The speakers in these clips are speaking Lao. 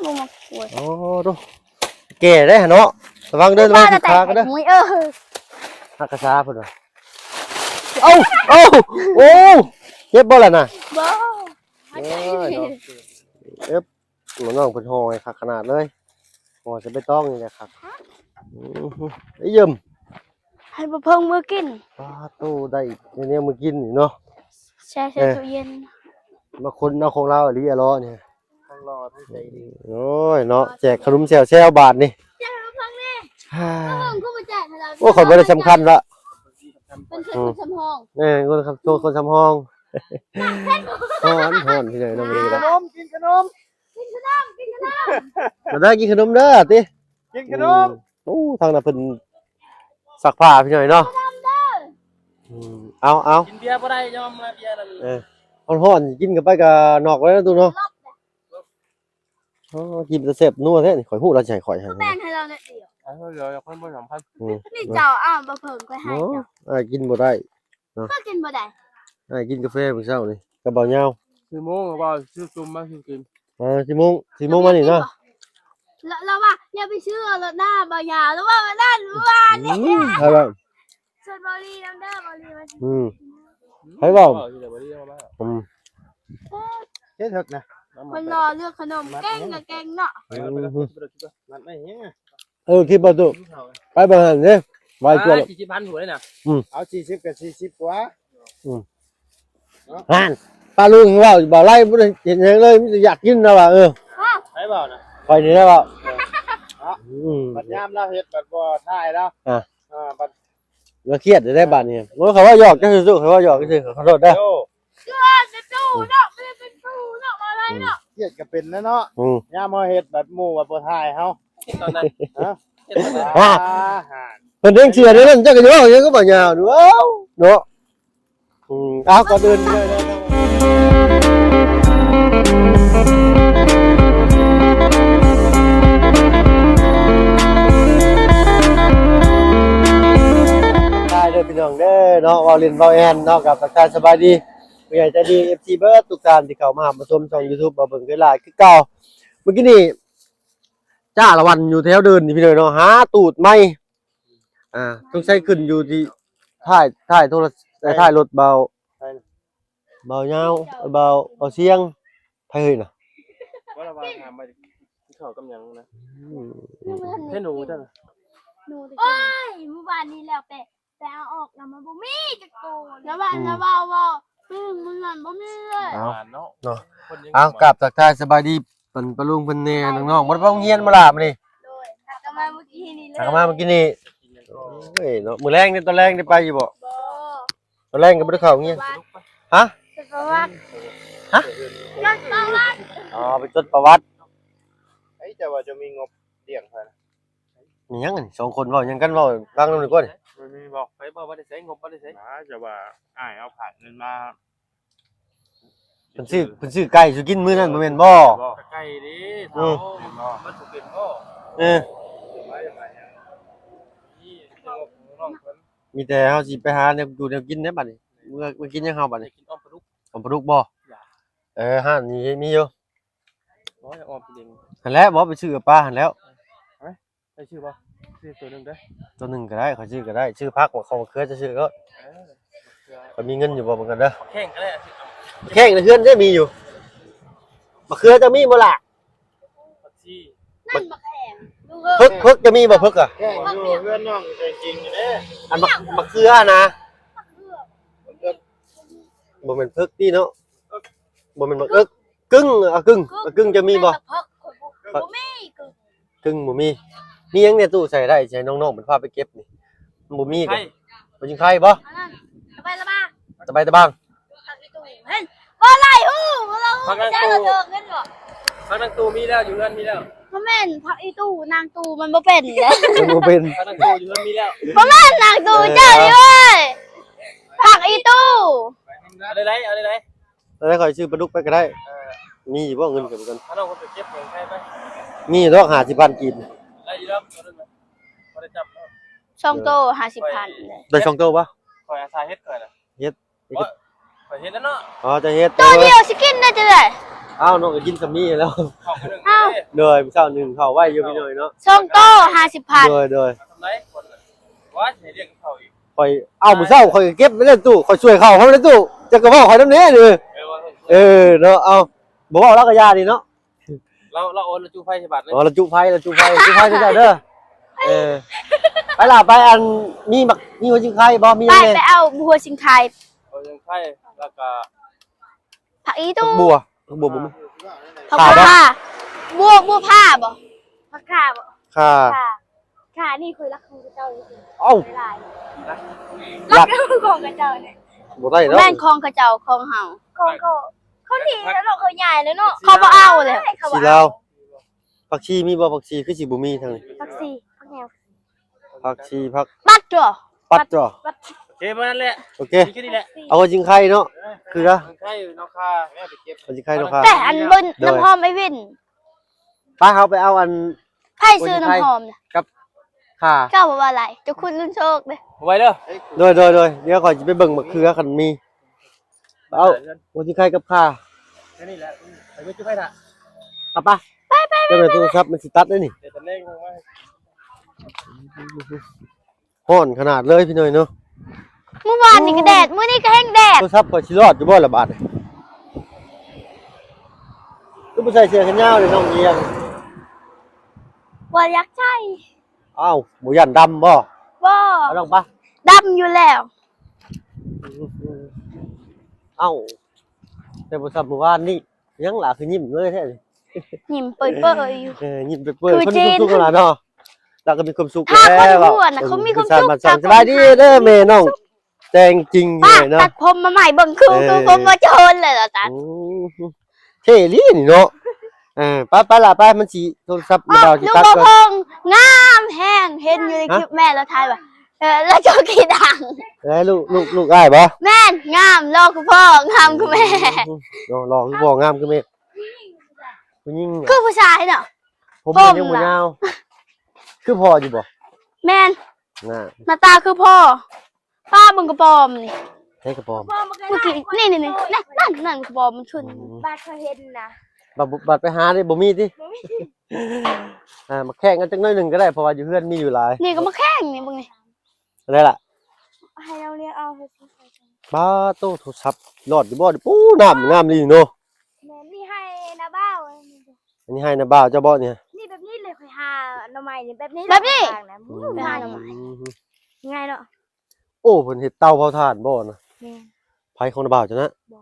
ບໍ່ມັກກວດ. ໂອ້ ໂດ ແກ່ໄດ້ຫັ້ນເນາະ. ລະວັງເດີ ລະວັງຖືກຂາກັນເດີ. ເອີ ຮັກກະສາເພິ່ນວ່າ. ເອົ້າ ເອົ້າ ໂອ້ ເຈັບບໍ່ລະນະ? ບໍ່. ໂອ້ຍ ເນາະ ເອີບ ນ້ອງເພິ່ນຫໍ່ໃຫ້ຄັກຂະໜາດເລີຍ. ຫໍ່ໃສ່ໃບຕອງນີ້ແຫຼະຄັກ. ອື ໄອ້ເຢີມ ໃຫ້ບໍ່ເພິ່ງມື້ກິນ. ປາໂຕ ໄດ້ແນວມື້ກິນນີ້ເນາະ. ແຊ່ ແຊ່ ເອີ ຕູ້ເຢັນ. ມາຄົນເອົາຂອງລາວອີ່ຫຼີອະລໍນີ້. ທັງຫຼໍ່ທັງໃຈດີ. ໂອ້ຍເນາະ ແຈກຂະໜົມແຊວໆບາດນີ້. ແຈກໃຫ້ເພິ່ງແດ່. ເພິ່ງຄືບໍ່ແຈກໃຫ້ລາວ. ໂອ້ ຂ້ອຍບໍ່ໄດ້ສຳຄັນລະ. ເພິ່ນຄື ອືມ ຄົນສຳຮອງ. ເອີ ຄົນສຳ ຄົນສຳຮອງ. ຮ້ອນ ຮ້ອນ ພີ່ນ້ອງເນາະ. ກິນຂະໜົມ ກິນຂະໜົມ ກິນຂະໜົມ. ມາເດີ ກິນຂະໜົມເດີຕິ. ກິນຂະໜົມ. ອືມ ໂອ້ ທາງນັ້ນເພິ່ນຊັກຜ້າພີ່ນ້ອງເນາະ. ອືມ ເອົາ ເອົາ ກິນເບຍບໍ່ໄດ້ ຍອມລະເບຍນັ້ນ. ເອີ ຮ້ອນໆ ກິນເຂົ້າໄປກະນອກໄວ້ນະຕູ້ເນາະ. ອໍ ກິນແຕ່ແຊບນົວແທ້ນີ້. ຂ້ອຍຮູ້ລາວຊິໃຫ້ຂ້ອຍໃຫ້ ແບ່ງໃຫ້ລາວໜ້ອຍດຽວ. ເອົາ ດຽວ ດຽວ ຄົນບໍ່ສຳຄັນ. ອືມ ນີ້ເຈົ້າ ອ້າວ ບໍ່ເພິ່ງຂ້ອຍໃຫ້ເຈົ້າ. ອ້າຍກິນບໍ່ໄດ້ເນາະ. ຂ້ອຍກິນບໍ່ໄດ້. ອ້າຍກິນກາແຟມື້ເຊົ້ານີ້ກັບບ່າວຍາວ. ສີ່ໂມງ ບ່າວຊື້ຊຸມມາສູ່ກິນ. ເອີ ສີ່ໂມງ ສີ່ໂມງມານີ້ເນາະ. ລາວ ລາວວ່າຢ່າໄປຊື້ເອົາໂລດນາ ບ່າວຍາວ. ລາວວ່າແບບນັ້ນມື້ວານນີ້. ອືມ ໃຜວ່າ? ຊວນບ່າວລີນຳເດີ ບ່າວລີວ່າ. ອືມ ໃຜເວົ້າ? ອືມ ເຮັດເຖິກນະ. ຄົນຫຼໍ່ເລືອກຂະໜົມເກັ່ງກະເກັ່ງເນາະ. ອືມ ມັດໄວ້ຫຍັງ? ເອີ ຄິດບໍ່ຕູ້ ໄປເບິ່ງຫັ້ນເດ້ ໄວກວ່າ. ສີ່ສິບພັນຫົວເລີຍນະ. ອືມ ເອົາສີ່ສິບກະສີ່ສິບກວ່າ. ອືມ ຫັ້ນ ປ້າລຸງເວົ້າຢູ່ ບ່າວໄລບໍ່ໄດ້ເຮັດຫຍັງເລີຍ ມີແຕ່ຢາກກິນລາວວ່າ. ເອີ ໃຜເວົ້ານະ? ຂ້ອຍນີ້ແຫຼະເວົ້າ. ເອີ ອືມ ບັດຍາມລາວເຮັດ ບັດບໍ່ຖ່າຍລາວ. ອ່າ ອ່າ ບັດລາວຄຽດໄດ້ບາດນີ້. ໂອ້ຍ ຂ້ອຍເວົ້າຫຍອກເຈົ້າຊື່ໆ ຂ້ອຍເວົ້າຫຍອກຊື່ໆ ຂໍໂທດເດີ. ໂອ້ ເນາະ ບໍ່ໄດ້ເປັນຄູເນາະ ບໍ່ໄດ້ເປັນຄູເນາະ ບໍ່ໄດ້ເນາະ. ອືມ ຄຽດກະເປັນແລ້ວເນາະ. ອືມ ຍາມເຮົາເຮັດບັດໝູ່ບັດບໍ່ຖ່າຍເຮົາ. ເຮັດຕອນໃດ? ຮະ? ເຮັດຕອນໃດ? ອ່າ ເພິ່ນເຮັດເຊື່ອແນວນັ້ນ ເຈົ້າກະຊິເວົ້າຫຍັງກັບບ່າວຍາວ ເວົ້າເນາະ. ອືມ ເອົາ ກ່ອນອື່ນເດີ ໄດ້ເດີພີ່ນ້ອງເດີເນາະ ເວົ້າຫຼິ້ນເວົ້າແອນເນາະ ກັບທັກທາຍສະບາຍດີ ຜູ້ໃຫຍ່ໃຈດີ ເອັຟຊີ ເບິດທຸກທ່ານທີ່ເຂົ້າມາຮັບມາຊົມຊ່ອງຢູທູບ ເບົາເບິ່ງເກີດຫຼາຍຄືເກົ່າ. ມື້ກີ້ນີ້ ຈ້າລະວັນຢູ່ແຖວເດີ່ນນີ້ພີ່ນ້ອງເນາະ ຫາຕູດໃໝ່. ອ່າ ສົງໄສຂຶ້ນຢູ່ທີ່ທ້າຍ ທ້າຍໂທລະ ທ້າຍລົດເບົາ ເບົາຍາວ ເບົາ ເບົາສຽງ ໃຜເຮີ້ຍນະ? ບໍ່ລະວ່າຖາມວ່າກິນເຂົ້າກັບຫຍັງນະ. ອືມ ເຮັດໜູຈັ່ງ. ໂອ້ຍ ມື້ວານນີ້ແລ້ວແປ ໄປເອົາອອກນຳ ມັນບໍ່ມີຈັກໂຕເລີຍ. ລະວ່າ ອືມ ລະວ່າ ວ່າມື້ ມື້ນັ້ນບໍ່ມີເລີຍ. ເອົາ ເນາະ ເອົາ ກາບທັກທາຍສະບາຍດີ ອັນ ປ້າລຸງເພິ່ນແດ່ ນ້ອງໆ ບໍ່ໄດ້ໄປໂຮງຮຽນບໍ່ລະມື້ນີ້? ໂດຍ ຫາກະມາມື້ກີ້ນີ້ເລີຍ ຫາກະມາມື້ກີ້ນີ້. ໂອ້ຍເນາະ ມື້ແລງເດ້ ຕອນແລງໄດ້ໄປຢູ່ບໍ່? ບໍ່ ຕອນແລງກະບໍ່ໄດ້ເຂົ້າໂຮງຮຽນ. ຮະ? ຈົດປະຫວັດ. ຮະ? ຈົດປະຫວັດ. ອໍ ໄປຈົດປະຫວັດ. ເອີ ເຈົ້າວ່າເຈົ້າມີງົບລ້ຽງໃຜນະ? ມີຫຍັງອັນນີ້ ສອງຄົນເວົ້າຫຍັງກັນ ເວົ້າຟັງນຳດີກວ່ານີ້. ບໍ່ມີບໍ່ ໃຜບອກວ່າໄດ້ໃຊ້ງົບ ບໍ່ໄດ້ໃຊ້. ໜາ ຈະວ່າອ້າຍເອົາຝາກເງິນມາ ເພິ່ນຊື້ ເພິ່ນຊື້ໄກ່ສູ່ກິນມື້ນັ້ນບໍ່ແມ່ນບໍ່? ໄກ່ເດ້ ເອີ ເຮົາ ມັນບໍ່ເປັນບໍ່? ເອີ ມີແຕ່ເຮົາຊິໄປຫາແນວຢູ່ແນວກິນແດ່ບັດນີ້. ເມື່ອ ເມື່ອກິນຫຍັງເຮົາບັດນີ້? ກິນອ້ອມປາດຸກ ອ້ອມປາດຸກບໍ່? ເອີ ຮ້ານນີ້ມີຢູ່. ອໍ ອ້ອມກິນເອງ ຫັ້ນແຫຼະ ບໍ່ ໄປຊື້ປາຫັ້ນແລ້ວ. ໄດ້ຊື້ບໍ່? ຊື້ໂຕໜຶ່ງເດີ ໂຕໜຶ່ງກະໄດ້ ຂ້ອຍຊື້ກະໄດ້ ຊື້ຜັກ ໝາກຂອງ ໝາກເຂືອ ເຈົ້າຊື້ໂລດ. ເອີ ຂ້ອຍມີເງິນຢູ່ບໍ່ເບິ່ງກ່ອນເດີ. ແຂ້ງກະໄດ້ ແຂ້ງໃນເຮືອນເດ້ມີຢູ່. ໝາກເຂືອເຈົ້າມີບໍ່ລະ? ຜັກຊີ ນັ້ນໝາກແຂ້ງ ເພິກ ເພິກເຈົ້າມີບໍ່ ເພິກອະ? ແຂ້ງຢູ່ເຮືອນນ້ອງແທ້ຈິງເດ້. ອັນໝາກ ໝາກເຂືອຫັ້ນນະ ບໍ່ແມ່ນເພິກຕິເນາະ ບໍ່ແມ່ນໝາກເອິກ ກຶ້ງ ອາ ກຶ້ງ ອາ ກຶ້ງເຈົ້າມີບໍ່? ແມ່ນແຕ່ຜັກ ຂ້ອຍບໍ່ ບໍ່ມີກຶ້ງ ກຶ້ງບໍ່ມີ. ມີຫຍັງແດ່ຕູ້ໃສ່ໄດ້ ຊິໃຫ້ນ້ອງໆເພິ່ນພາໄປເກັບນີ້ ມັນບໍ່ມີກະ ບໍ່ຈິງໄຄບໍ່? ອັນນັ້ນ ສະບາຍ ສະບາຍ ສະບາຍຕະບາງ ຜັກອີ່ຕູ່ ເຫັນບໍ່? ຫຼາຍຮູ້ ບໍ່ລະຮູ້ ຜັກນາງຕູ່ ເຈົ້າເລີກເງິນບໍ່? ຜັກນາງຕູ່ມີແລ້ວ ຢູ່ເຮືອນມີແລ້ວ. ບໍ່ແມ່ນ ຜັກອີ່ຕູ່ ນາງຕູ່ມັນບໍ່ເປັນເດ້ ມັນບໍ່ເປັນ ຜັກນາງຕູ່ຢູ່ເຮືອນມີແລ້ວ. ບໍ່ແມ່ນ ນາງຕູ່ ເອີ ເຈົ້ານີ້ເວີຍ ຜັກອີ່ຕູ່. ເອົາໄດ້ ເອົາໄດ້ ແລ້ວຂ້ອຍຊື້ປາດຸກໄປກະໄດ້. ເອີ ມີຢູ່ບໍ່ເງິນກັນ? ເອົານ້ອງເພິ່ນໄປເກັບຂອງໃຜໄປ. ມີດອກ ຫ້າສິບພັນກີບ ໄດ້ຢູ່ດອກ ບໍ່ໄດ້ຈັບດອກ. ສອງໂຕ ເອີ ຫ້າສິບພັນ ໄດ້ສອງໂຕບໍ່? ຂ້ອຍອາສາເຮັດຂ້ອຍນະ ເຮັດ ຂ້ອຍເຮັດແລ້ວເນາະ. ອໍ ເຈົ້າເຮັດ ໂຕດຽວຊິກິນໄດ້ຈັ່ງໃດ? ອ້າວ ນ້ອງກໍກິນສ່ຳນີ້ແລ້ວ. ອ້າວ ໂດຍ ມື້ເຊົ້າໜຶ່ງເຂົ້າໄວ້ຢູ່ພີ່ນ້ອງເນາະ ສອງໂຕຫ້າສິບພັນ. ໂດຍ ໂດຍ ວ່າຊິໃຫ້ລ້ຽງເຂົ້າອີກ ຂ້ອຍ ອ້າວ ມື້ເຊົ້າຂ້ອຍກໍເກັບໄວ້ແລ້ວຕູ້ ຂ້ອຍຊ່ວຍເຂົ້າເຮົາແລ້ວຕູ້ ເຈົ້າກໍເວົ້າຂ້ອຍນຳແດ່ເດີ. ເອີ ເອີເນາະ ເອົາ ບໍ່ເວົ້າລາວກໍຢ່ານີ້ເນາະ. ລາວ ລາວໂອນລະຈຸໄຟໃສ່ບາດເລີຍ. ອໍ ລະຈຸໄຟ ລະຈຸໄຟ ຈຸໄຟໃຫ້ເຈົ້າເດີ. ເອີ ໄປລະ ໄປ ອັນ ມີໝາກ ມີຫົວຊິງໄຄບໍ່? ມີຫຍັງແດ່? ໄປ ໄປເອົາຫົວຊິງໄຄ ຫົວຊິງໄຄ ແລ້ວກໍ ຜັກອີຕູ່ ຜັກບົວ ຜັກບົວບໍ່ມີ. ຜັກບົວ ອ່າ ຂ່າບໍ່? ບົວ ບົວຜາບໍ່? ຜັກຂ່າບໍ່? ຂ່າ ຂ່າ ຂ່ານີ້ຂ້ອຍລັກຂອງເຈົ້າຢູ່. ເອົ້າ ຫຼາຍໆ ລັກ ລັກຂອງເຂົາເຈົ້ານີ້ ບໍ່ໄດ້ດອກ. ແມ່ນຂອງເຂົາເຈົ້າ ຂອງເຮົາ ຂອງເຂົາ ເຂົາໜີແລ້ວເນາະ ເຂົາຍ້າຍແລ້ວເນາະ ເຂົາບໍ່ເອົາແລ້ວ. ຜັກຊີລາວ ຜັກຊີມີບໍ່? ຜັກຊີຄືຊິບໍ່ມີທາງນີ້. ຜັກຊີ ຜັກຫຍັງ? ຜັກຊີ ຜັກ ປັດຕົວະ ປັດຕົວະ. ໂອເຄ ປະມານນັ້ນແຫຼະ. ໂອເຄ ມີແຄ່ນີ້ແຫຼະ. ເອົາຫົວຊິງໄຄເນາະ ເອີ ເກືອ ຊິງໄຄເນາະຄ່າ ແມ່ໄປເກັບ ຫົວຊິງໄຄເນາະຄ່າ. ແຕ່ອັນເບິ່ງ ໂດຍ ນ້ຳຫອມໄອ້ວິນ ໄປ ເຮົາໄປເອົາອັນ ໃຜຊື້ນ້ຳຫອມນະ ກັບຂ່າ. ເຈົ້າບໍ່ວ່າຫຼາຍ ເຈົ້າຄຸນລຸນໂຊກເດ້. ໄວເດີ. ໂດຍ ໂດຍ ໂດຍ ດຽວຂ້ອຍຊິໄປເບິ່ງໝາກເຂືອຄັນມີ. ເອົາ ຫົວຊິງໄຄກັບຂ່າ. ແຄ່ນີ້ແຫຼະ ໄປເບິ່ງຈຸໄປທະ ເອົາປະ ໄປ ໄປ ໄປ ໂທລະສັບມັນຊິຕັດເດ້ນີ້. ຮ້ອນຂະໜາດເລີຍພີ່ນ້ອງເນາະ. ມື້ວານນີ້ກໍແດດ ມື້ນີ້ກໍແຮງແດດ. ໂທລະສັບຂ້ອຍຊິລອດຢູ່ບໍ່ລະບາດນີ້? ຄືບໍ່ໃສ່ເສື້ອແຂນຍາວເດນ້ອງລຽງ? ບໍ່ຢາກໃສ່. ອ້າວ ບໍ່ຢ້ານດຳບໍ່? ບໍ່ ເອົານ້ອງປະ ດຳຢູ່ແລ້ວ. ເອົ້າ ແຕ່ບໍ່ສ່ຳມື້ວານນີ້. ຫຍັງຫຼ້າຄືຍິ້ມເລີຍແທ້ນີ້? ຍິ້ມເປີຍໆຢູ່. ເອີ ຍິ້ມເປີຍໆ ຄືຈີນ ຄົນມີຄວາມສຸກຫຼ້າເນາະ. ລາວກໍມີຄວາມສຸກ ຖ້າຄົນ ແລ້ວ ເຂົາມີຄວາມສຸກ ສະບາຍດີເດີແມ່ນ້ອງແຕງຈິງເນາະ. ຕັດຜົມມາໃໝ່ ເບິ່ງຄື ເອີ ຄືຜົມວ່າໂຈນເລີຍລະຕັດ. ໂອ້ ເທ່ອີ່ຫຼີນີ້ເນາະ. ເອີ ໄປໆ ລະໄປ ມັນຊິ ໂທລະສັບ ອ້າວ ບໍ່ໄດ້ຊິຕັດກ່ອນ. ງາມແຮງ ເຫັນຢູ່ໃນຄລິບແມ່ລາວຖ່າຍວ່າ ເອີ ລາວໂຈກຂີ້ດັງ. ເອີ ລູກ ລູກ ລູກອ້າຍບໍ່? ແມ່ນ ງາມ ຫຼໍ່ຄືພໍ່ ງາມຄືແມ່. ອືມ ເນາະ ຫຼໍ່ຄືພໍ່ ງາມຄືແມ່. ຜູ້ຍິງ ຄືຜູ້ຊາຍເນາະ. ຜົມມັນຍັງບໍ່ຍາວ ຄືພໍ່ຢູ່ບໍ່? ແມ່ນ ໜ້າ ໜ້າຕາຄືພໍ່. ປ້າເບິ່ງກະປອມນີ້ ໃສກະປອມ? ເມື່ອກີ້ນີ້ໆໆ ນັ້ນໆ ກະປອມມັນຂຶ້ນ. ອືມ ບາດເຂົາເຫັນນະ ບາດ ບາດໄປຫາເດ້ ບໍ່ມີຕິ? ບໍ່ມີ. ອ່າ ມາແຂ່ງກັນຈັກໜ້ອຍໜຶ່ງກໍໄດ້ ເພາະວ່າຢູ່ເຮືອນມີຢູ່ຫຼາຍ. ນີ້ກໍມາແຂ່ງນີ້ ເບິ່ງນີ້ ໄດ້ລະ ໃຫ້ນ້ອງລຽງເອົາ. ປ້າໂຕ ໂທລະສັບລອດຢູ່ບໍ່? ໂອ້ ນ້ຳງາມອີ່ຫຼີເນາະ. ແມ່ນ ນີ້ໄຮ່ນ້າບ່າວ ອັນນີ້ໄຮ່ນ້າບ່າວເຈົ້າບໍ່ນີ້? ນີ້ແບບນີ້ເລີຍ ຂ້ອຍຫາໜໍ່ໄມ້ນີ້ແບບນີ້ ແບບນີ້ ອືມ ຫາໜໍ່ໄມ້ ອືມ ງ່າຍເນາະ. ໂອ້ ເພິ່ນເຮັດເຕົາເຜົາຖ່ານບໍ່ນະ? ແມ່ນ. ໃຜ ຂອງນ້າບ່າວເຈົ້ານະ? ບໍ່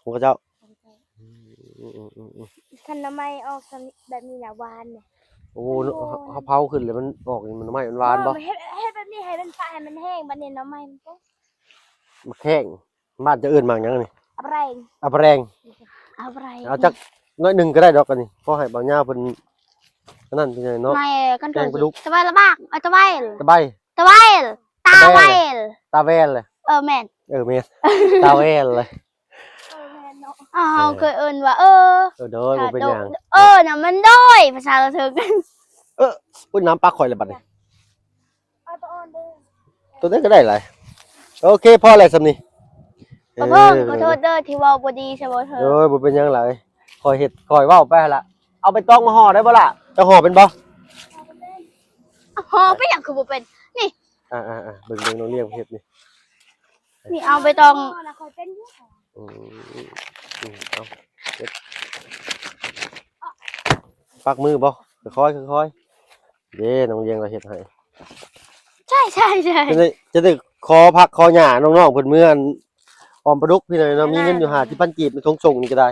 ຂອງເຂົາເຈົ້າ. ຂອງເຂົາເຈົ້າ. ອືມໆໆໆ ຄັນໜໍ່ໄມ້ອອກຊ່ຳແບບນີ້ນະ ຫວານເດ. ໂອ້ ໂອ້ ເຮົາເຜົາຂຶ້ນແລ້ວມັນອອກນີ້ ໜໍ່ໄມ້ມັນຫວານບໍ່? ເອີ ເຮັດ ເຮັດແບບນີ້ໃຫ້ມັນປະ ໃຫ້ມັນແຫ້ງ ບາດນີ້ໜໍ່ໄມ້ມັນກໍ ໝາກແຂ້ງ. ບ້ານເຈົ້າເອີ້ນໝາກຫຍັງນີ້? ອາບະແຣງ ອາບະແຣງ ອາບະແຣງ. ເອົາຈັກໜ້ອຍໜຶ່ງກໍໄດ້ດອກ ອັນນີ້ ພໍໃຫ້ບ່າວຍາວເພິ່ນ ອັນນັ້ນ ພີ່ນ້ອງເນາະ. ແກງປາດຸກ ຕະໄວລະບາກ ເອີ ຕະໄວ ຕະໄວ ຕະໄວ ຕາແວນ ຕາແວນ. ເອີ ແມ່ນ ເອີ ແມ່ນ ຕາແວນເລີຍ. ເອີ ແມ່ນເນາະ. ເຮົາເຄີຍເອີ້ນວ່າ ເອີ ເອີ ໂດຍ ບໍ່ເປັນຫຍັງ ເອີ ນ້ຳມັນໂດຍ ພາສາລາວເຖິງ. ເອີ ອຸ້ຍ ນ້ຳປາກຂ້ອຍລະບັດນີ້. ເອົາໂຕອ່ອນເດີ ໂຕໃດກໍໄດ້ຫຼາຍ. ໂອເຄ ພໍແລ້ວສ່ຳນີ້. ປະເພິ່ງ ເອີ ຂໍໂທດເດີທີ່ເວົ້າບໍ່ດີໃສ່ບໍ່ເທີ. ໂອ້ຍ ບໍ່ເປັນຫຍັງຫຼາຍ ຂ້ອຍເຮັດ ຂ້ອຍເວົ້າໄປຫັ້ນລະ. ເອົາໃບຕອງມາຫໍ່ໄດ້ບໍ່ລະ? ເຈົ້າຫໍ່ເປັນບໍ່? ຫໍ່ໄປຫຍັງຄືບໍ່ເປັນ? ນີ້ ອ່າໆໆ ເບິ່ງ ເບິ່ງນ້ອງລຽງເຮັດນີ້. ນີ້ເອົາໃບຕອງ ອືມ ອືມ ເອົາ ເຮັດ ປັກມືບໍ່? ຄ່ອຍໆ ຄ່ອຍໆ. ເດ້ ນ້ອງລຽງລາວເຮັດໃຫ້. ໃຊ່ໆໆ ຈະໄດ້ ຈະໄດ້ຂໍຜັກຂໍຫຍ້ານ້ອງໆເພິ່ນເມືອ ອອມປາດຸກພີ່ນ້ອງເນາະ. ມີເງິນຢູ່ຫ້າສິບພັນກີບ ໃນຖົງສົ່ງນີ້ກໍໄດ້.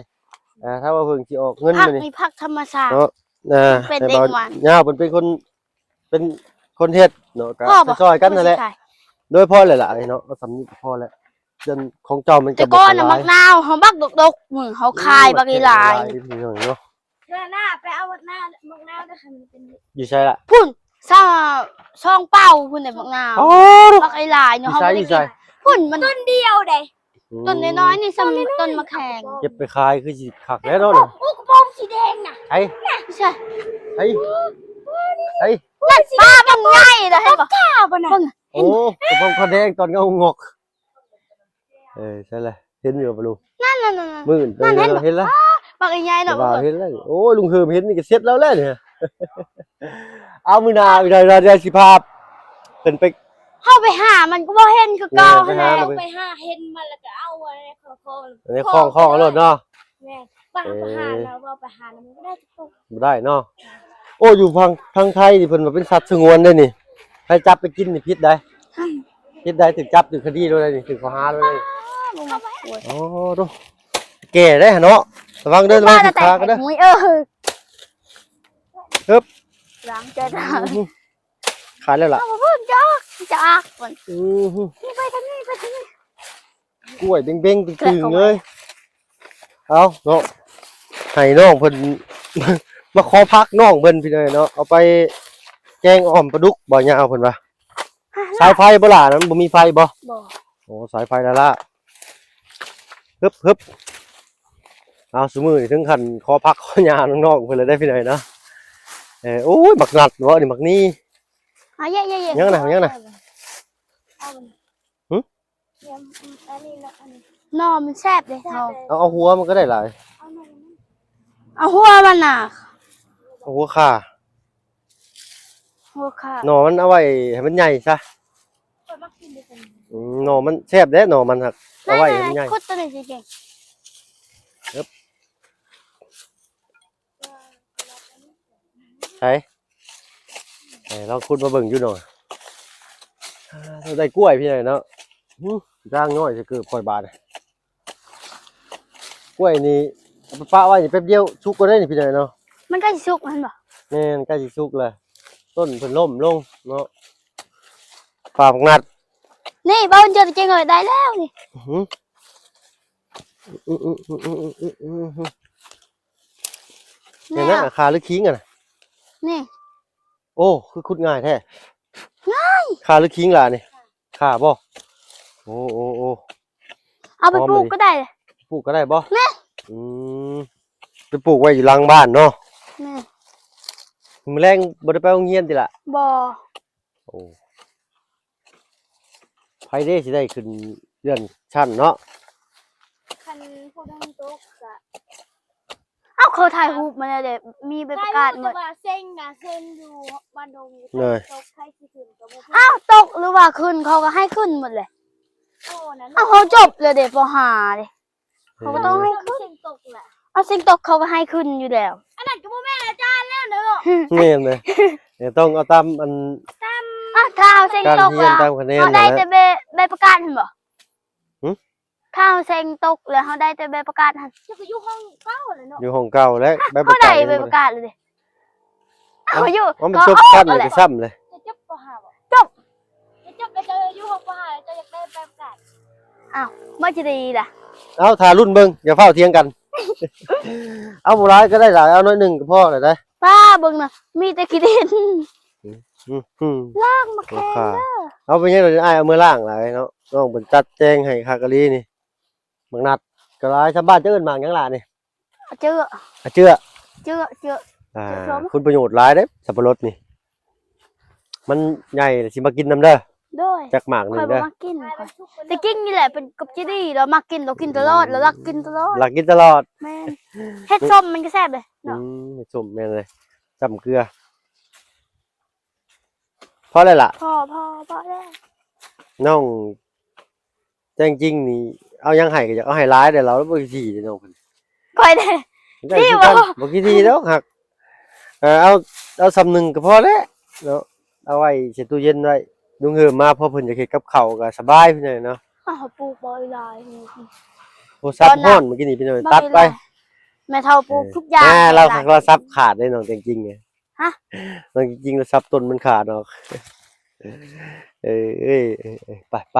ອ່າ ຖ້າວ່າເພິ່ນຊິອອກເງິນ ຜັກນີ້ ນີ້ ຜັກທຳມະຊາດເນາະ. ອ່າ ເປັນເດັກຫວານ ຍາວເພິ່ນເປັນຄົນ ເປັນຄົນເຮັດເນາະ ກໍຊ່ອຍໆກັນຫັ້ນແຫຼະ. ໂດຍ ພໍແລ້ວລະເນາະ ເອົາສ່ຳນີ້ກໍພໍແລ້ວ. ສ່ວນຂອງເຈົ້າມັນກໍບໍ່ຫຼາຍ. ແຕ່ກ່ອນນະ ໝາກນາວເຮົາບັກດົກໆ ເຮົາຂາຍບັກຫຼາຍໆ ພີ່ນ້ອງເນາະ. ເທື່ອໜ້າໄປເອົາໝາກນາວ ໝາກນາວເດີ ຄັນມັນເປັນ ຢູ່ໃສລະ? ພຸ້ນ ສາ ສອງເປົາພຸ້ນເດ້ໝາກນາວ. ໂອ້ ບັກຫຼາຍໆເນາະ. ຢູ່ໃສ? ເຮົາບໍ່ໄດ້ກິນ. ຢູ່ໃສ? ພຸ້ນ ມັນຕົ້ນດຽວເດ້. ອືມ ຕົ້ນນ້ອຍໆນີ້ ສ່ຳຕົ້ນໝາກແຂ້ງ. ເກັບໄປຂາຍຄືຊິຄັກແລ້ວເນາະ. ໂອ້ ກະປອມສີແດງນະ. ໃສ? ໃສ? ໃສ? ນັ້ນ ປ້າ ບັກໃຫຍ່ນະ ເຫັນບໍ່? ເບິ່ງ ໂອ້ ກະປອມຂາວແດງຕອນເງົາງອກ. ເອີ ໃສລະ? ເຫັນຢູ່ບໍ່ລູກ? ນັ້ນໆໆໆ ມື້ອື່ນ ນັ້ນ ເຫັນລະ ເຫັນລະ. ບັກໃຫຍ່ໆ ແຕ່ ເນາະ ວ່າເຫັນແລ້ວນີ້ ໂອ້ຍ ລຸງເຮີມເຫັນນີ້ກໍເສັດແລ້ວແຫຼະນີ້ ເອົາ ມື້ໜ້າ ມື້ໜ້າ ດຽວຊິພາເພິ່ນໄປ ເຮົາໄປຫາມັນກໍບໍ່ເຫັນຄືເກົ່າ ແມ່ນ ໄປຫາ ແລ້ວ ໄປຫາເຫັນມັນແລ້ວກໍເອົາໄວ້ໃນຄໍ ໃນຄອງ ຄອງເອົາໂລດເນາະ ແມ່ນ ວ່າ ເອີ ເຮົາໄປຫາແລ້ວ ວ່າໄປຫາແລ້ວມັນບໍ່ໄດ້ຈັກໂຕ ບໍ່ໄດ້ເນາະ ໂອ້ ຢູ່ທາງ ທາງໄທນີ້ເພິ່ນວ່າເປັນສັດສະຫງວນເດ້ນີ້ ໃຜຈັບໄປກິນນີ້ຜິດໄດ໋ ຜິດໄດ໋ ຖືກຈັບຖືກຄະດີໂລດໄດ໋ນີ້ ຖືກຂໍ້ຫາໂລດໄດ໋ ອ້າ ບໍ່ມັກ ໂອ້ ໂຕ ແກ່ໄດ໋ຫັ້ນເນາະ ລະວັງເດີ ລະວັງຖືກຂາກັນເດີ ເອີ ຮຶບ ຫຼັງຈະ ອື ຂາຍແລ້ວລະ ເອົາ ເບິ່ງຈະອອກ ຈະອອກ ອື ນີ້ໄປທາງນີ້ ໄປທາງນີ້ ກ້ວຍເບັງໆ ຕຶງໆ ເລີຍ ເອົາເນາະ ໃຫ້ນ້ອງເພິ່ນ ມາຂໍຜັກນ້ອງເພິ່ນ ພີ່ນ້ອງເນາະ ເອົາໄປແກງອ່ອມປາດຸກບໍ່ຍາວເພິ່ນວ່າ ສາຍໄຟບໍ່ຫຼ້າ ນັ້ນບໍ່ມີໄຟບໍ່ ບໍ່ ໂອ້ ສາຍໄຟລ້າໆ ຮຶບໆ ເອົາ ຊຸມື້ນີ້ເຖິງຂັ້ນຂໍຜັກຂໍຫຍ້ານ້ອງໆ ເພິ່ນແລ້ວເດ້ພີ່ນ້ອງເນາະ ເອີ ໂອ້ຍ ບັກນັດບໍ່ ນີ້ບັກນີ້ ເອົາ ເຢະໆໆ ຍັງນະ ຍັງນະ ເອົາ ຫຶ? ອັນນີ້ເນາະ ອັນນີ້ ໜໍ່ມັນແຊບເດ້ ເອົາ ເອົາຫົວມັນກໍໄດ້ຫຼາຍ ເອົາໜໍ່ມັນ ເອົາຫົວມັນນະ ເອົາຫົວຂ່າ ຫົວຂາ ໜໍ່ມັນເອົາໄວ້ໃຫ້ມັນໃຫຍ່ຊະ ຂ້ອຍມັກກິນເດ້ ອືມ ໜໍ່ມັນແຊບເດ້ ໜໍ່ມັນຫັ້ນ ເອົາໄວ້ໃຫ້ມັນໃຫຍ່ ຂຸດໂຕນີ້ຊິເກັ່ງ ເອີບ ໃສ ເອີ ລອງຂຸດມາເບິ່ງຢູ່ເນາະ ເອີ ໄດ້ກ້ວຍພີ່ນ້ອງເນາະ ຫຶ ຈ້າງນ້ອຍຊິເກີບຂ້ອຍບາດ ກ້ວຍນີ້ເອົາໄປປະໄວ້ນີ້ແປັບດຽວສຸກກໍໄດ້ນີ້ພີ່ນ້ອງເນາະ ມັນໃກ້ຊິສຸກແມ່ນບໍ່ ແມ່ນ ໃກ້ຊິສຸກແລ້ວ ຕົ້ນເພິ່ນລົ້ມລົງເນາະ ປາບັກນັດ ນີ້ ເບົາເຈີຕະເກງເອີຍ ໄດ້ແລ້ວນີ້ ຫຶ ອື ອື ອື ອື ອື ອື ອື ແມ່ນນະ ແມ່ນ ຂາຫຼືຄີງຫັ້ນນະ ນີ້ ໂອ້ ຄືຂຸດງ່າຍແທ້ ງ່າຍ ຂາຫຼືຄີງລະນີ້ ຂາບໍ່ ໂອ້ ໂອ້ ໂອ້ ເອົາໄປປູກກໍໄດ້ ປູກກໍໄດ້ບໍ່ ນີ້ ອືມ ໄປປູກໄວ້ຢູ່ຫຼັງບ້ານເນາະ ແມ່ນ ມື້ແລງບໍ່ໄດ້ໄປໂຮງຮຽນຕິລະ ບໍ່ ໂອ້ ໃຜເດ້ຊິໄດ້ຂຶ້ນເລື່ອນຊັ້ນເນາະ ຄັນຜູ້ໜຶ່ງຕົກກະ ເອົ້າ ເຂົາຖ່າຍຮູບມາແລ້ວເດ້ ມີໃບປະກາດໝົດ ແຕ່ວ່າເຊັງນະ ເຊັງຢູ່ບ້ານດົງ ເລີຍ ຕົກໃຜຊິຂຶ້ນກໍບໍ່ຮູ້ ເອົ້າ ຕົກຫຼືວ່າຂຶ້ນ ເຂົາກໍໃຫ້ຂຶ້ນໝົດແຫຼະ ໂອ້ ນັ້ນ ເອົ້າ ເຮົາຈົບແລ້ວເດ້ ປໍຫ້າເດ້ ເຂົາກໍຕ້ອງໃຫ້ຂຶ້ນ ເຊັງຕົກແຫຼະ ເອົາ ເຊັງຕົກເຂົາກໍໃຫ້ຂຶ້ນຢູ່ແລ້ວ ອັນນັ້ນກໍບໍ່ແມ່ນອາຈານແລ້ວເນາະ ແມ່ນເດ້ ເອີຍ ຕ້ອງເອົາຕາມອັນ ຕາມ ອ່ະ ຖ້າເຮົາເສັງຕົກແລ້ວ ຕາມຄະແນນ ເຮົາໄດ້ແຕ່ໃບ ໃບປະກາດຫັ້ນບໍ່ ຫຶ ຖ້າເຮົາເສັງຕົກແລ້ວເຮົາໄດ້ແຕ່ໃບປະກາດຫັ້ນ ເຈົ້າກໍຢູ່ຫ້ອງເກົ່າແຫຼະເນາະ ຢູ່ຫ້ອງເກົ່າແຫຼະ ໃບປະກາດ ເຮົາໄດ້ໃບປະກາດແລ້ວເດ້ ເອົ້າ ເອົາຢູ່ ມັນຈົບຂັ້ນແລ້ວກໍຊ້ຳເລີຍ ເຈົ້າຈົບ ປໍຫ້າ ບໍ່ ຈົບ ເຈົ້າ ເຈົ້າກໍເຈົ້າຢູ່ຫ້ອງປໍຫ້າ ເຈົ້າຢາກໄດ້ໃບປະກາດ ອ້າວ ບໍ່ຈະດີລະ ເອົາ ຖ້າລຸ້ນເບິ່ງ ຢ່າຟ້າວຖຽງກັນ ເອົາບໍ່ຫຼາຍກໍໄດ້ຫຼາຍ ເອົາໜ້ອຍໜຶ່ງກໍພໍແລ້ວເດ້ ປ້າເບິ່ງນະ ມີແຕ່ຂີ້ດິນ ອືມ ລ້າງໝາກແຂ້ງເດີ ເອົາໄປຫຍັງດຽວນີ້ ອ້າຍເອົາເມືອລ້າງຫຼາຍເນາະ ນ້ອງເພິ່ນຈັດແຈງໃຫ້ຄັກອີ່ຫຼີນີ້ ໝາກນັດກໍຫຼາຍ ຊາວບ້ານເຈົ້າເອີ້ນໝາກຫຍັງລະນີ້ ອາເຈືອ ອາເຈືອ ເຈືອ ເຈືອ ອ່າ ເຈືອສົ້ມ ຄຸນປະໂຫຍດຫຼາຍເດ້ ສັບປະລົດນີ້ ມັນໃຫຍ່ແລ້ວຊິມາກິນນຳເດີ ໂດຍ ຈັກໝາກໜຶ່ງເດີ ຂ້ອຍບໍ່ມັກກິນ ແຕ່ກິນນີ້ແຫຼະ ເປັນກັບຈີດີ ລາວມັກກິນ ລາວກິນຕະຫຼອດ ລາວລັກກິນຕະຫຼອດ ລັກກິນຕະຫຼອດ ແມ່ນ ເຮັດສົ້ມມັນກໍແຊບເດ້ເນາະ ອືມ ເຮັດສົ້ມແມ່ນເລີຍ ຈ້ຳເກືອ ພໍແລ້ວລະ ພໍ ພໍ ພໍແລ້ວ ນ້ອງແຈ້ງຈິງນີ້ ເອົາຫຍັງໃຫ້ກໍຢາກເອົາໃຫ້ຫຼາຍເດ້ ລາວບໍ່ຂີ້ຖີ່ເດ້ນ້ອງເພິ່ນ ຂ້ອຍເດ້ ດີບໍ່ ບໍ່ຂີ້ຖີ່ດອກ ຫາກ ເອີ ເອົາ ເອົາສ່ຳໜຶ່ງກໍພໍແລ້ວເນາະ ເອົາໄວ້ໃສ່ຕູ້ເຢັນໄວ້ ລຸງເຮີມມາ ພໍເພິ່ນຢາກເຮັດກັບເຂົ້າກໍສະບາຍພີ່ນ້ອງເນາະ ເຮົາປູກບໍ່ຫຼາຍ ໂອ້ ສັບຮ້ອນມື້ກີ້ນີ້ພີ່ນ້ອງ ຕັດໄປ ແມ່ເຖົ້າປູກທຸກຢ່າງ ເອີ ລາວ ລາວສັບຂາດເດ້ນ້ອງແຈ້ງຈິງ ຮະ ແຕ່ຈິງໆແລ້ວສັບຕົ້ນມັນຂາດອອກ ເອີ ເອີ ເອີ ເອີ ໄປ ໄປ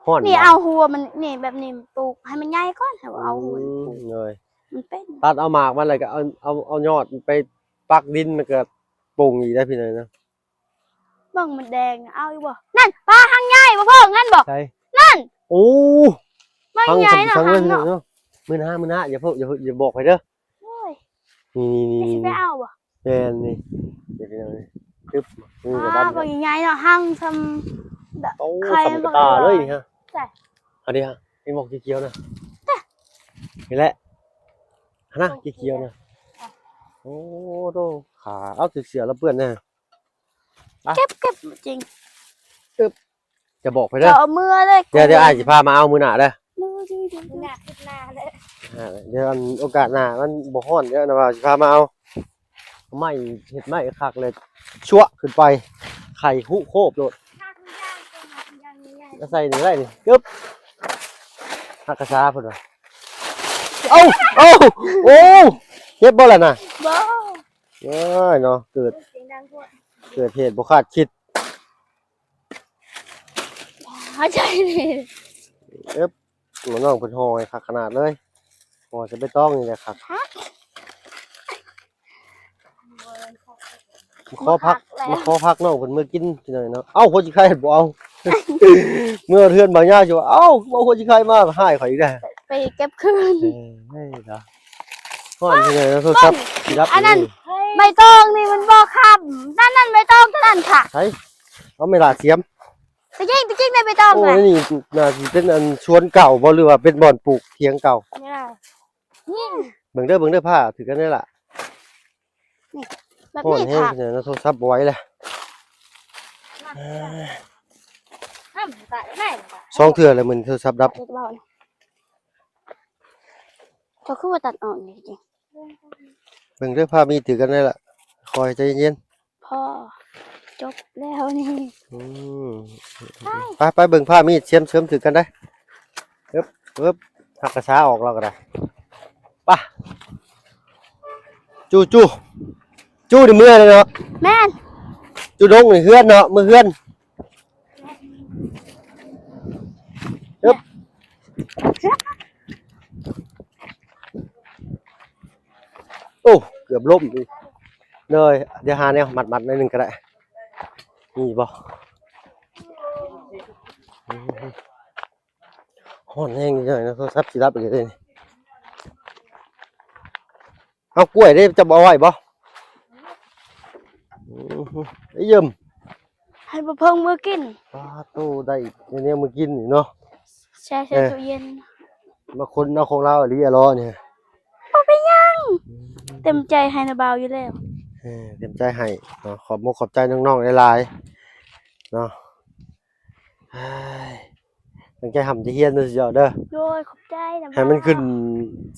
ຮ້ອນ ນີ້ ບາດ ເອົາຫົວມັນ ນີ້ ແບບນີ້ປູກໃຫ້ມັນໃຫຍ່ກ່ອນ ແລ້ວເອົາຫົວມັນປູກ ອືມ ໂດຍ ມັນເປັນ ຕັດເອົາໝາກມັນ ແລ້ວກໍເອົາ ເອົາ ເອົາຍອດໄປປັກດິນ ແລ້ວກໍປຸງອີກໄດ້ພີ່ນ້ອງເນາະ ເບິ່ງມັນແດງ ເອົາຢູ່ບໍ່ ນັ້ນ ປາຫາງໃຫຍ່ບໍ່ເພິ່ງນັ້ນບໍ່ ໃສ ນັ້ນ ໂອ້ ມັນໃຫຍ່ເນາະ ຫາງເນາະ ມື້ໜ້າ ມື້ໜ້າ ຢ່າເພິ່ງ ຢ່າ ຢ່າບອກໃຜເດີ ໂອ້ຍ ນີ້ໆໆ ຊິໄປເອົາບໍ່ ແມ່ນນີ້ ເດີພີ່ນ້ອງ ຕຶບ ນີ້ກໍດຳ ອ່າ ບັກໃຫຍ່ເນາະ ຫາງສ່ຳ ໂອ້ ສ່ຳກະຕ່າເລີຍນີ້ຮະ ໃສ ອັນນີ້ຮະ ເຫັນບໍ່ ຂຽວໆນະ ນີ້ແຫຼະ ຫັ້ນນະ ຂຽວໆນະ. ໂອ້ໂຕ ຂາ ເອົາ ຖືກເສື້ອລະເປື້ອນແດ່. ໄປ ເກັບ ເກັບ ຈິງ ອຶບ ຈະບອກໃຜເດີ ເຈົ້າເອົາເມືອເລີຍ. ດຽວ ດຽວອ້າຍຊິພາມາເອົາມື້ໜ້າເດີ. ມື້ໜ້າ ຄລິບໜ້າເດີ. ອ່າ ດຽວອັນໂອກາດໜ້າ ມັນບໍ່ຮ້ອນ ດຽວນະວ່າຊິພາມາເອົາ. ໄມ້ ເຮັດໄມ້ຄັກເລີຍ ຊວກຂຶ້ນໄປ ໄຂ່ຮຸໂຄບໂລດ. ມາໃສ່ນີ້ໄດ້ນີ້ ກຶບ ຮັກກະສາເພິ່ນວ່າ. ເອົ້າ ເອົ້າ ໂອ້ ເຈັບບໍ່ລະນະ? ບໍ່. ໂອ້ຍເນາະ ເກີດ ສຽງດັງໂພດ ເກີດເຫດບໍ່ຄາດຄິດ. ຫາຍໃຈນີ້ ເອີບ ນ້ອງເພິ່ນຫໍ່ໃຫ້ຄັກຂະໜາດເລີຍ ຫໍ່ໃສ່ໃບຕອງນີ້ແຫຼະຄັກ. ມາຂໍຜັກ ມາຂໍຜັກນ້ອງເພິ່ນເມືອກິນ ພີ່ນ້ອງເນາະ. ເອົ້າ ຫົວຊິໄຄບໍ່ເອົາ ເມືອເຮືອນບາງຍາຊິວ່າ ເອົ້າ ບໍ່ຫົວຊິໄຄມາ ຮ້າຍຂ້ອຍອີກແລ້ວ ໄປເກັບຄືນ. ເອີ ເອີຍເນາະ ຮ້ອນ ພີ່ນ້ອງເນາະ ໂທລະສັບຊິດັບ. ອັນນັ້ນ ໃບຕອງນີ້ມັນບໍ່ຄ້ຳ ນັ້ນ ນັ້ນໃບຕອງຕົວນັ້ນຄ່ະ. ໃສ ເອົາໄມ້ລາດສຽມ ຕະກິກ ຕະກິກໃນໃບຕອງ. ໂອ້ ນີ້ໜ້າຊິເປັນອັນສວນເກົ່າບໍ່ ຫຼືວ່າເປັນບ່ອນປູກຖຽງເກົ່າ? ນີ້ ເບິ່ງເດີ ເບິ່ງເດີ ຜ້າຖືກັນໄດ້ລະ. ນີ້ ແບບນີ້ຄ່ະ ຮ້ອນແຮງ ໂທລະສັບບໍ່ໄຫວແລ້ວ. ສອງເທື່ອແລ້ວມື້ນີ້ໂທລະສັບດັບ. ເຈົ້າຄືວ່າຕັດອອກນີ້ຈິງ. ເບິ່ງເດີ ຜ້າມີດຖືກັນໄດ້ລະ ຄ່ອຍໃຈເຢັນໆ. ພໍ ຈົບແລ້ວນີ້. ອືມ ໄປ ໄປ ໄປເບິ່ງຜ້າມີດ ສຽມ ເສີມຖືກັນໄດ້. ເອີບ ເອີບ ຮັກກະສາອອກແລ້ວກໍໄດ້. ໄປ ຈູ ຈູ ຈູນີ້ເມືອເລີຍເນາະ. ແມ່ນ ຈູດົງນີ້ເຮືອນເນາະ ເມືອເຮືອນ. ເອີບ ໂອ້ ເກືອບລົ້ມອີກ. ເດີ ດຽວຫາແນວມັດໆໜ້ອຍໜຶ່ງກໍໄດ້ ມີບໍ່? ຮ້ອນແຮງຢູ່ເນາະ ໂທລະສັບຊິດັບອີກເດ້ນີ້. ເອົາກ້ວຍເດ້ ເຈົ້າບໍ່ເອົາໄວ້ບໍ່? ອືມ ໄອ້ເຢີມ ໃຫ້ບໍ່ເພິ່ງມື້ກິນ. ປາໂຕ ໄດ້ແນວມື້ກິນນີ້ເນາະ ແຊ່ ແຊ່ ເອີ ຕູ້ເຢັນ. ມາຄົນເອົາຂອງລາວອີ່ຫຼີອະລໍນີ້. ບໍ່ເປັນຫຍັງ ອືມ ເຕັມໃຈໃຫ້ນະບ່າວຢູ່ແລ້ວ. ເອີ ເຕັມໃຈໃຫ້ເນາະ ຂອບມົກຂອບໃຈນ້ອງໆຫຼາຍໆເນາະ. ເຮີ້ຍ ຕັ້ງໃຈຮ່ຳໃຈຮຽນເດີ ສຸດຍອດເດີ. ໂດຍ ຂອບໃຈນຳ. ໃຫ້ມັນຂຶ້ນ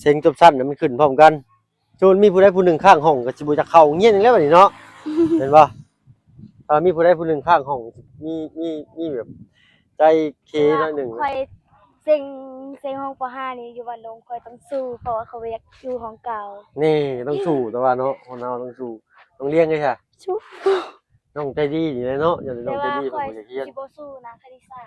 ເສັງຈົບຊັ້ນ ໃຫ້ມັນຂຶ້ນພ້ອມກັນ. ສົມມຸດມີຜູ້ໃດຜູ້ໜຶ່ງຄ້າງຫ້ອງ ກໍຊິບໍ່ຢາກເຂົ້າໂຮງຮຽນອີກແລ້ວບັດນີ້ເນາະ ແມ່ນບໍ່? ຖ້າມີຜູ້ໃດຜູ້ໜຶ່ງຄ້າງຫ້ອງ ມີ ມີ ມີແບບໃຈເຄໜ້ອຍໜຶ່ງ. ຂ້ອຍເສັງ ເສັງຫ້ອງ ປໍຫ້ານີ້ຢູ່ບ້ານດົງ ຂ້ອຍຕ້ອງສູ້ ເພາະວ່າຂ້ອຍບໍ່ຢາກຢູ່ຫ້ອງເກົ່າ. ນີ້ຕ້ອງສູ້ ແຕ່ວ່າເນາະ ຄົນເຮົາຕ້ອງສູ້. ນ້ອງລຽງເດ້ຊະ? ສູ້. ນ້ອງໃຈດີນີ້ແຫຼະເນາະ ຍ້ອນນ້ອງໃຈດີ ແຕ່ວ່າຂ້ອຍ ຂ້ອຍບໍ່ຢາກຮຽນ. ຊິບໍ່ສູ້ນະຄະນິດສາດ.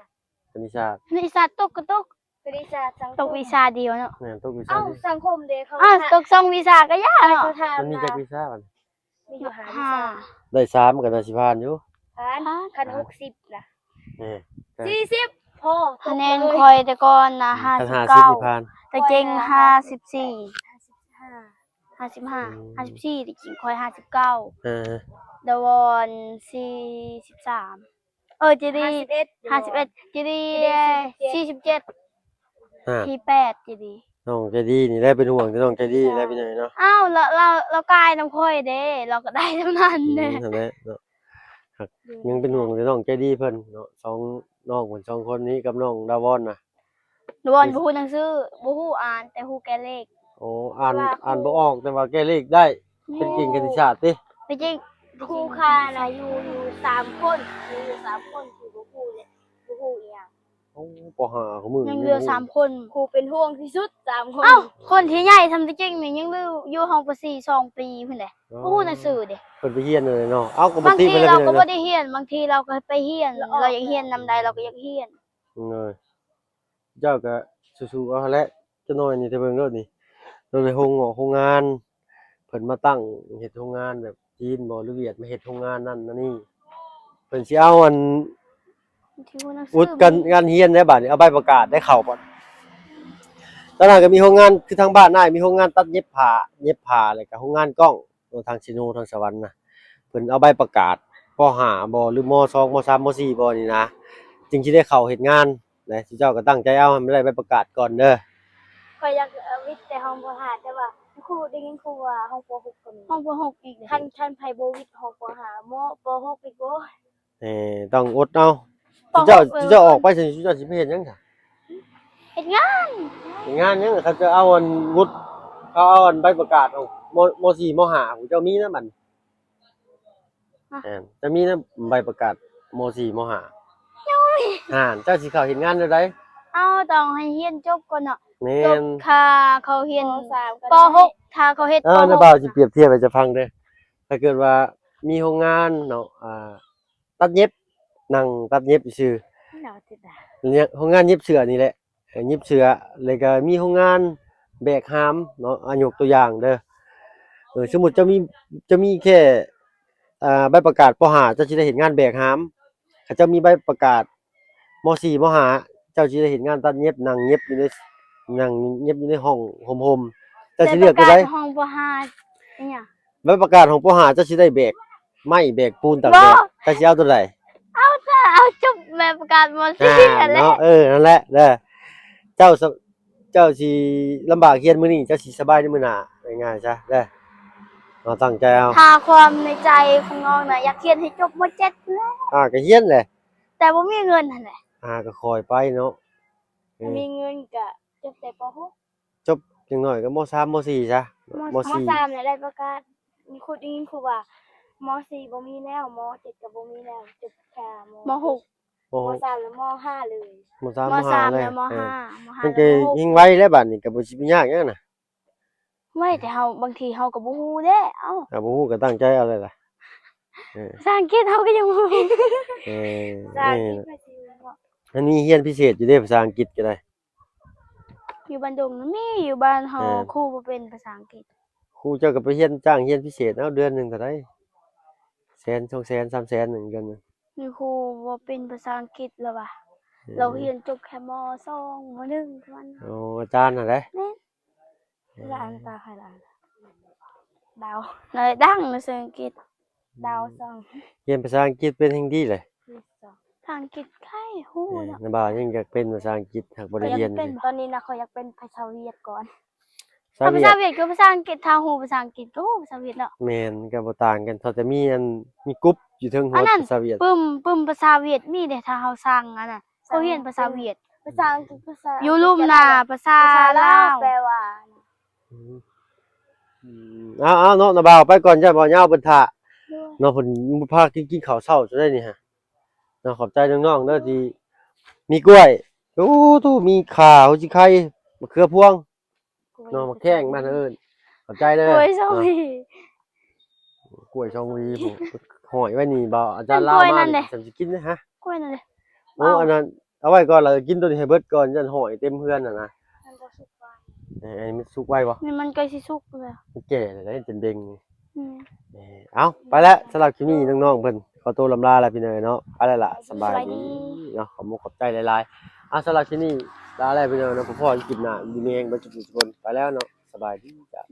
ຄະນິດສາດ ຄະນິດສາດຕົກກໍຕົກ ຄະນິດສາດ ສັງຄົມ ຕົກວິຊາດຽວເນາະ. ແມ່ນ ຕົກວິຊາດ. ເອົ້າ ສັງຄົມເດ ເຂົາ ອ້າວ ຕົກສອງວິຊາກໍຍາກເນາະ. ມັນມີຈັກວິຊາບັດ? ມີຢູ່ຫ້າວິຊາ. ອ່າ ໄດ້ສາມກໍໜ້າຊິຜ່ານຢູ່. ຜ່ານ ຜ່ານ ຄັນຫົກສິບນະ. ເອີ ສີ່ສິບ ພໍ ຕົກເລີຍ. ຄະແນນຂ້ອຍແຕ່ກ່ອນນະ ອືມ ຫ້າສິບເກົ້າ ຄັນຫ້າສິບນີ້ຜ່ານ ແຕ່ເກັ່ງຫ້າສິບສີ່ ຫ້າສິບຫ້າ ຫ້າສິບຫ້າ ອືມ ຫ້າສິບສີ່ ແຕ່ຈິງຂ້ອຍຫ້າສິບເກົ້າ. ເອີ ດາວອນສີ່ສິບສາມ ເອີ ເຈດີ ຫ້າສິບເອັດ ຫ້າສິບເອັດ ເຈດີ ເຈດີ ສີ່ສິບເຈັດ ສີ່ສິບເຈັດ ອ່າ ທີ່ແປດ ເຈດີ. ນ້ອງໃຈດີນີ້ແຫຼະ ເປັນຫ່ວງແຕ່ນ້ອງໃຈດີແຫຼະ ພີ່ນ້ອງເນາະ. ອ້າວ ລາວ ລາວ ລາວກາຍນຳຂ້ອຍເດ້ ລາວກໍໄດ້ສ່ຳນັ້ນແຫຼະ. ອືມ ນັ້ນແຫຼະເນາະ ຍັງເປັນຫ່ວງແຕ່ນ້ອງໃຈດີເພິ່ນເນາະ. ສອງ ນ້ອງເພິ່ນສອງຄົນນີ້ກັບນ້ອງດາວອນນະ ດາວອນບໍ່ຮູ້ໜັງສື ບໍ່ຮູ້ອ່ານ ແຕ່ຮູ້ແກະເລກ. ໂອ້ ອ່ານ ແຕ່ວ່າ ອ່ານບໍ່ອອກ ແຕ່ວ່າແກະເລກໄດ້. ແມ່ນ ເປັນເກັ່ງຄະນິດສາດຕິ? ເປັນເກັ່ງ ຄູຄານະ ຢູ່ ຢູ່ສາມຄົນ ມີຢູ່ສາມຄົນທີ່ບໍ່ຮູ້ເລີຍ ບໍ່ຮູ້ອີ່ຫຍັງ. ໂອ້ ປໍຫ້າ ຄູ່ມື້ຍັງເຫຼືອສາມຄົນ ຄູເປັນຫ່ວງທີ່ສຸດ ສາມຄົນ. ເອົ້າ ຄົນທີ່ໃຫຍ່ສ່ຳຕົວຈິງນີ້ຍັງຢູ່ຫ້ອງປໍສີ່ສອງປີພຸ້ນເດ້. ອໍ ບໍ່ຮູ້ໜັງສືເດ້ ເພິ່ນໄປຮຽນເລີຍເນາະ. ເອົ້າ ກໍບໍ່ຕິເພິ່ນແລ້ວ ບາງທີເຮົາກໍບໍ່ໄດ້ຮຽນ ບາງທີລາວກໍໄປຮຽນ ລາວຢາກຮຽນນຳໃດລາວກໍຢາກຮຽນ. ເອີ ເຈົ້າກໍສູ້ໆເອົາຫັ້ນແຫຼະ ຈັກໜ້ອຍນີ້ ແຕ່ເບິ່ງໂລດນີ້ ໂດຍໂຮງງອກໂຮງງານ ເພິ່ນມາຕັ້ງເຮັດໂຮງງານແບບຈີນບໍ່ ຫຼືຫວຽດມາເຮັດໂຮງງານນັ້ນອັນນີ້ ເພິ່ນຊິເອົາອັນ ທີ່ຮູ້ໜັງສື ວຸດການ ການຮຽນໄດ້ບາດນີ້ ເອົາໃບປະກາດໄດ້ເຂົ້າບໍ່. ຕອນນັ້ນກໍມີໂຮງງານ ຄືທາງບ້ານອ້າຍມີໂຮງງານຕັດເຢັບຜ້າ ເຢັບຜ້າ ແລ້ວກໍໂຮງງານກ້ອງ ໂຕທາງເຊໂນ ທາງສະຫວັນນະ ເພິ່ນເອົາໃບປະກາດ ປໍຫ້າບໍ່ ຫຼື ມໍສອງ ມໍສາມ ມໍສີ່ບໍ່ນີ້ນະ ຈຶ່ງຊິໄດ້ເຂົ້າເຮັດງານ. ແລະ ເຈົ້າກໍຕັ້ງໃຈເອົາໃຫ້ມັນໄດ້ໃບປະກາດກ່ອນເດີ. ຂ້ອຍຢາກ ເອີ ວິດແຕ່ຫ້ອງປໍຫ້າ ແຕ່ວ່າ ຄູ ໄດ້ຍິນຄູວ່າຫ້ອງ ປໍຫົກ ກໍມີ ຫ້ອງ ປໍຫົກ ອີກເດ້. ຄັນ ຄັນໃຜບໍ່ວິດຫ້ອງ ປໍຫ້າ ມໍ ປໍຫົກ ອີກ ໂອ້ຍ ເອີ ຕ້ອງອົດເອົາ. ປໍຫົກ ເຈົ້າ ເອີ ເຈົ້າອອກໄປ ເຈົ້າຊິໄປເຮັດຫຍັງຊະ? ເຮັດງານ ເຮັດງານຫຍັງ? ເຂົາຈະເອົາອັນວຸດ ເຂົາເອົາອັນໃບປະກາດຂອງ ມໍສີ່ ມໍຫ້າ ເຈົ້າມີນຳ ອັນ ຮະ? ແມ່ນ ຈະມີນຳໃບປະກາດ ມໍສີ່ ມໍຫ້າ ຍັງບໍ່ມີ. ຫັ້ນ ເຈົ້າຊິເຂົ້າເຮັດງານແນວໃດ? ເຮົາຕ້ອງໃຫ້ຮຽນຈົບກ່ອນເນາະ. ແມ່ນ ຈົບຄ່າເຂົ້າຮຽນ ປໍສາມ ປໍຫົກ ຖ້າເຂົາເຮັດ ເອີ ປໍຫົກ ນ້າບ່າວຊິປຽບທຽບໃຫ້ເຈົ້າຟັງເດີ້. ຖ້າເກີດວ່າມີໂຮງງານເນາະ ອ່າ ຕັດເຢັບ ນັ່ງຕັດເຢັບຊື່ ເນາະ ຕິດຕາ ໂຮງງານເຢັບເສື້ອນີ້ແຫຼະ ເອີ ເຢັບເສື້ອ ແລ້ວກໍມີໂຮງງານແບກຫາມເນາະ. ອາ ຍົກຕົວຢ່າງເດີ້ ເອີ ສົມມຸດເຈົ້າມີ ເຈົ້າມີແຄ່ ອ່າ ໃບປະກາດ ປໍຫ້າ ເຈົ້າຊິໄດ້ເຮັດງານແບກຫາມ. ຄັນເຈົ້າມີໃບປະກາດ ມໍສີ່ ມໍຫ້າ ເຈົ້າຊິໄດ້ເຮັດງານຕັດເຢັບ ນັ່ງເຢັບຢູ່ໃນ ນັ່ງເຢັບຢູ່ໃນຫ້ອງໂຮມໆ. ເຈົ້າຊິເລືອກຕົວໃດ? ໃບປະກາດຫ້ອງ ປໍຫ້າ ອີຫຍັງ? ໃບປະກາດຫ້ອງ ປໍຫ້າ ເຈົ້າຊິໄດ້ແບກໄມ້ແບກປູນຕາກແດດ. ບໍ່ ເຈົ້າຊິເອົາຕົວໃດ? ເອົາ ເອົາຈົບໃບປະກາດ ມໍສີ່ ຫັ້ນແຫຼະເນາະ. ເອີ ນັ້ນແຫຼະເດີ້. ເຈົ້າ ເຈົ້າຊິລຳບາກຮຽນມື້ນີ້ ເຈົ້າຊິສະບາຍໃນມື້ໜ້າ ງ່າຍໆຊະເດີ້. ເຮົາຕັ້ງໃຈເອົາ. ຖ້າຄວາມໃນໃຈຂອງນ້ອງນະ ຢາກຮຽນໃຫ້ຈົບ ມໍເຈັດ ພຸ້ນແຫຼະ. ອ່າ ກໍຮຽນແຫຼະ ແຕ່ບໍ່ມີເງິນຫັ້ນແຫຼະ. ອ່າ ກໍຄ່ອຍໄປເນາະ. ເອີ ຖ້າມີເງິນກໍຈົບແຕ່ ປໍຫົກ ຈົບຢ່າງໜ້ອຍກໍ ມໍສາມ ມໍສີ່ຊະ. ມໍສີ່ ມໍສາມ ນີ້ໄດ້ປະກາດ ຄູໄດ້ຍິນຄູວ່າ ມໍສີ່ ບໍ່ມີແລ້ວ ມໍເຈັດ ກໍບໍ່ມີແລ້ວ ຈົບແຄ່ ມໍຫົກ ມໍຫົກ ມໍສາມ ແລ້ວ ມໍຫ້າ ເລີຍ. ມໍສາມ ມໍຫ້າ ແລ້ວ ມໍຫ້າ ເອີ ມັນກໍແລ້ວ ມໍຫົກ ແລ້ວ ແຮງໄວແລ້ວ ບາດນີ້ກໍບໍ່ຊິໄປຍາກຫຍັງນະ. ໄວ ແຕ່ເຮົາ ບາງທີເຮົາກໍບໍ່ຮູ້ເດ້. ເອົ້າ ຖ້າບໍ່ຮູ້ກໍຕັ້ງໃຈເອົາເລີຍລະ. ເອີ ພາສາອັງກິດເຮົາກໍຍັງບໍ່ມີ. ເອີ ພາສາອັງກິດ ເອີ ມັນມີຮຽນພິເສດຢູ່ເດ້ ພາສາອັງກິດກໍໄດ້. ຢູ່ບ້ານດົງນະມີ ຢູ່ບ້ານເຮົາ ເອີ ຄູບໍ່ເປັນພາສາອັງກິດ. ຄູເຈົ້າກໍໄປຮຽນ ຈ້າງຮຽນພິເສດເອົາ. ເດືອນໜຶ່ງເທົ່າໃດ? ແສນ ສອງແສນ ສາມແສນ ໜຶ່ງເດືອນໜຶ່ງ. ມີຄູບໍ່ເປັນພາສາອັງກິດລະວ່າ ເອີ ລາວຮຽນຈົບແຄ່ ມໍສອງ ມໍໜຶ່ງເທົ່ານັ້ນ. ໂອ້ ອາຈານຫັ້ນເດ້? ແມ່ນ. ລະອັນຕາໃຜລະ ດາວ ນາຍດັງພາສາອັງກິດ ດາວສອງ. ຮຽນພາສາອັງກິດເປັນແຮ່ງດີເລີຍ. ພາສາອັງກິດໃຄ່ຮູ້ເນາະ. ເອີ ນ້າບ່າວຍັງຢາກເປັນພາສາອັງກິດ ຫາກບໍ່ໄດ້ຮຽນ. ຕອນນີ້ນະ ຂ້ອຍຢາກເປັນພາສາຫວຽດກ່ອນ. ພາສາຫວຽດ ພາສາຫວຽດຄືພາສາອັງກິດ. ຖ້າຮູ້ພາສາອັງກິດກໍຮູ້ພາສາຫວຽດເນາະ. ແມ່ນ ກໍບໍ່ຕ່າງກັນ ເທົ່າແຕ່ມີອັນ ມີກຸບຢູ່ເທິງຫົວ ພາສາຫວຽດ. ປຶ້ມ ປຶ້ມພາສາຫວຽດມີເດ້. ຖ້າເຮົາສັ່ງອັນນະ ເຂົາຮຽນພາສາຫວຽດ ພາສາອັງກິດ ພາສາ ຢູ່ລຸ່ມໜ້າ ພາສາລາວ ແປວ່າ ອືມ ເອົາໆ ເນາະ ນ້າບ່າວໄປກ່ອນ ຢ້ານບ່າວຍາວເພິ່ນຖ້າ ໂດຍ ເນາະ. ເພິ່ນພາກິນ ກິນເຂົ້າເຊົ້າຊະໄດ໋ນີ້ຫະເນາະ. ຂອບໃຈນ້ອງໆເດີ ທີ່ມີກ້ວຍ ໂອ້ໂຕ ມີຂ່າ ຫົວຊິໄຄ ມະເຂືອພວງ ໜໍ່ໝາກແຂ້ງ ບ້ານເຮົາເອີ້ນ. ຂອບໃຈເດີ. ກ້ວຍສອງຫວີ ກ້ວຍສອງຫວີພຸ້ນ ຫ້ອຍໄວ້ນີ້ບໍ່ ອາຈານລາວມານີ້ ສຳຊິກິນເດ້ຫະ. ກ້ວຍນັ້ນເດ້ ໂອ້ ເອົາ ອັນນັ້ນເອົາໄວ້ກ່ອນ ລະກິນໂຕນີ້ໃຫ້ເບິດກ່ອນ ຢ້ານຫ້ອຍເຕັມເຮືອນຫັ້ນນະ. ມັນບໍ່ສຸກໄວ ເອີ ອັນນີ້ມັນສຸກໄວບໍ່? ນີ້ມັນໃກ້ຊິສຸກແລ້ວ ມັນແກ່ແລ້ວເດ້ ຈົນເບັ່ງ. ອືມ ເອີ ເອົາ ໄປແລ້ວ. ສຳລັບຄລິບນີ້ນ້ອງໆເພິ່ນຂໍໂຕລຳລາແລ້ວພີ່ນ້ອງເນາະ. ໄປແລ້ວລະ ສະບາຍດີເນາະ. ຂອບມຸກຂອບໃຈຫຼາຍໆ. ເອົາ ສຳລັບຄລິບນີ້ລາແລ້ວພີ່ນ້ອງເນາະ. ພໍ້ພໍ້ຄລິບໜ້າ ຢູ່ດີມີແຮງເບິດສຸຂູສຸຄົນ. ໄປແລ້ວເນາະ ສະບາຍດີຈ້າ.